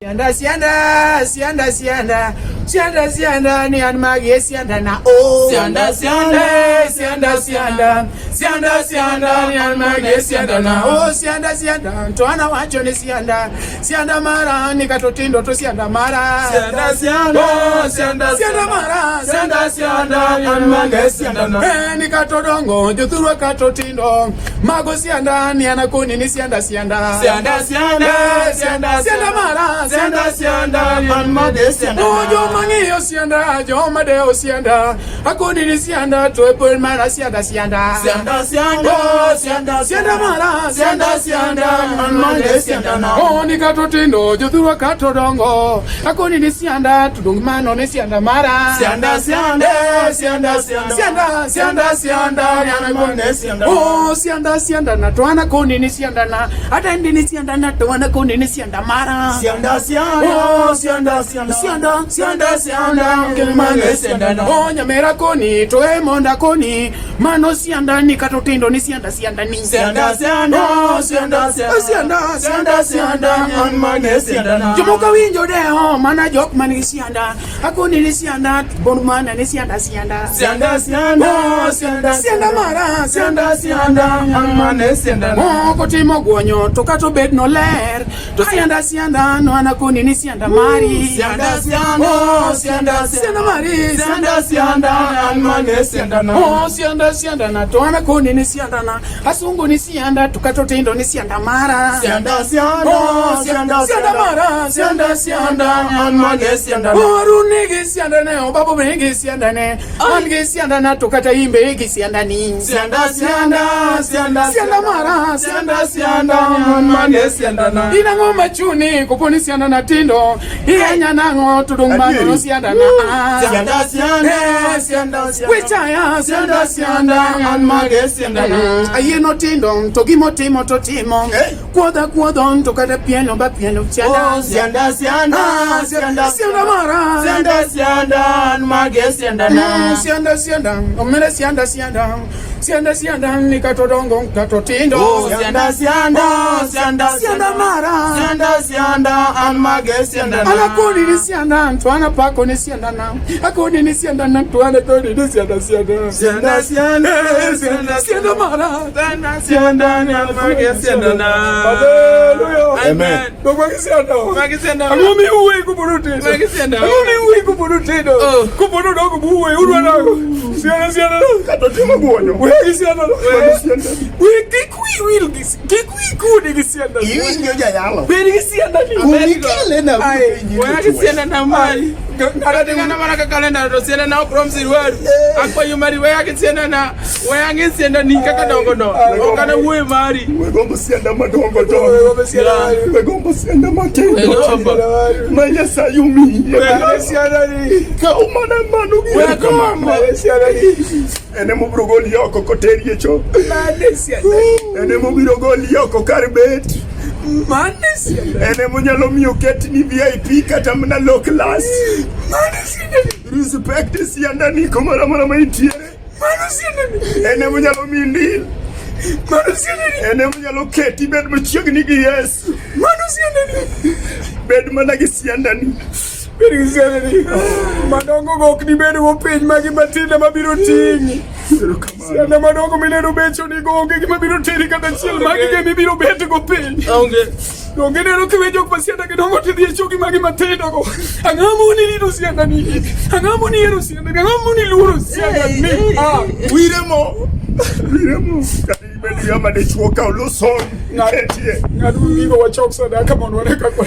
Sianda sianda sianda sianda sianda sianda ni an magi e sianda na o Sianda, sianda, sianda, sianda. Sianda, sianda, ni an magi e sianda na o sianda sianda to an awacho ni sianda sianda mara ni kato tindo to sianda mara Sianda, sianda, oh, sianda, sianda mara Sianda, sianda, ni an magi e sianda na. Eh, ni kato dongo jothurwa kato tindo mago sianda ni an akoni ni sianda sianda Sianda, sianda, sianda, sianda mara Sianda, sianda, ni an magi e sianda O na. joma ng'iyo sianda joma dewo sianda akoni ni sianda to e pod mana sianda sianda Sianda, sianda, sianda, sianda mara Sianda, sianda, ni an magi e sianda na. O ni kato tindo jothurwa kato dongo akoni ni sianda to dong mano ni sianda mara Sianda, sianda, sianda, sianda. sianda Sianda, sianda, ni an magi e sianda na. O sianda sianda na to an akoni ni sianda na atendi ni sianda na to an akoni ni sianda mara Sianda, sianda, sianda, sianda. sianda Sianda, sianda, ni an magi e sianda na. O nyamera koni to e monda koni mano sianda ni kato tindo ni sianda sianda ni Sianda, sianda, sianda, sianda. Sianda, Sianda, sianda, ni an magi e sianda na. Jomoko winjo dewo mana jok man gi sianda akoni ni sianda bon mana ni sianda sianda Sianda, sianda, sianda, sianda mara Sianda, sianda, ni an magi e sianda na. Moko timo gwonyo to kata obed noler to sianda sianda no an akoni ni sianda mari Sianda, sianda, sianda, sianda mari Sianda, sianda, ni an magi e sianda na. Oh, sianda sianda na to an akoni ni sianda na asungu ni sianda to kata otindo ni sianda mara Sianda, sianda, Oh, sianda, sianda mara Sianda, sianda, ni an magi e sianda na. Oru nigi sianda ne obabo be nigi sianda ne an gi sianda na to kata imbe gi sianda ni Sianda, sianda, sianda, sianda mara Sianda, sianda, ni an magi e sianda na. In ang'o machuni kopo ni sianda na tindo ihenya nang'o to dong mano no sianda na Sianda, sianda, sianda, sianda. Wechaya Sianda, sianda, ni an magi e sianda na. Ayie notindo to gimotimo to timo kuodha kuodho to kata pielo ba pielo sianda Oh, sianda, sianda, sianda, sianda mara Sianda, sianda, an magi e sianda na. Sianda sianda omera sianda sianda sianda sianda ni kato dongo kato tindo Oh, sianda, sianda, sianda, sianda mara Sianda, sianda, an magi e sianda na. Anakoni ni sianda to anapako ni sianda na akoni ni sianda na to anakoni ni sianda sianda Sianda, sianda, sianda, sianda mara Sianda, sianda, ni an magi e sianda na. Hallelujah. Amen. Magi sianda Magi sianda. Ang'o miwuoye kupono tedo? Magi sianda. Ang'o miwuoye kupono tedo? Oh. Kupono dongo buwuoye udwa nang'o? Sianda sianda. Kato timo gwonyo. Wegi sianda. Mano sianda. We kik wi wil gi kik wi kuodi gi sianda. Iwinjo jayalo. Bed gi sianda ni. Kumikele na Ai. Waya gi sianda na mari. Ng'ata Ng'ana mana kaka kalenda to sianda na ok rom silwari. Akwayo mari weya gi sianda na. Weya gi sianda ni kaka dongo no. Ok ana wuoyo mari. Wegombo sianda madongo dongo. Wegombo sianda mari. Wegombo sianda matindo. Wegombo. Ma Nyasaye omiyi. Mane sianda ni. Kaw mana mano gi Wegombo. Mane sianda ni. En emobiro goli oko koteri e cho. Mane sianda ni. En emobiro goli oko kar bet. Mane sianda En emonyalo miyo ketni VIP kata mana low class. Mane sianda ni. Respect sianda ni kumoro amora ma intiere. Mano sianda ni. En emonyalo miyi ndil. Mano sianda ni. En emonyalo keti bed machiegni gi Yesu. Mano sianda ni. Bed mana gi siandani. Bed gi sianda ni. Madongo go ok dibed go piny magi matindo mabiro ting'i. Erokamano. Sianda madongo mineno becho ni go onge gima biro teri kata achiel magi ge mibiro bet go piny. Onge. Donge neno kiwe jok ma sianda gi dongo tidhi e chogi magi matindo go. Ang'o moni rito sianda ni? Ang'o moni hero sianda ni? Ang'o moni luoro sianda ni? Ah, Wire mo. Wire mo. Kata ibed ng'ama dichuo kaw luson iketie. ng'ad gigo wachok sadaka mondo wane kaka.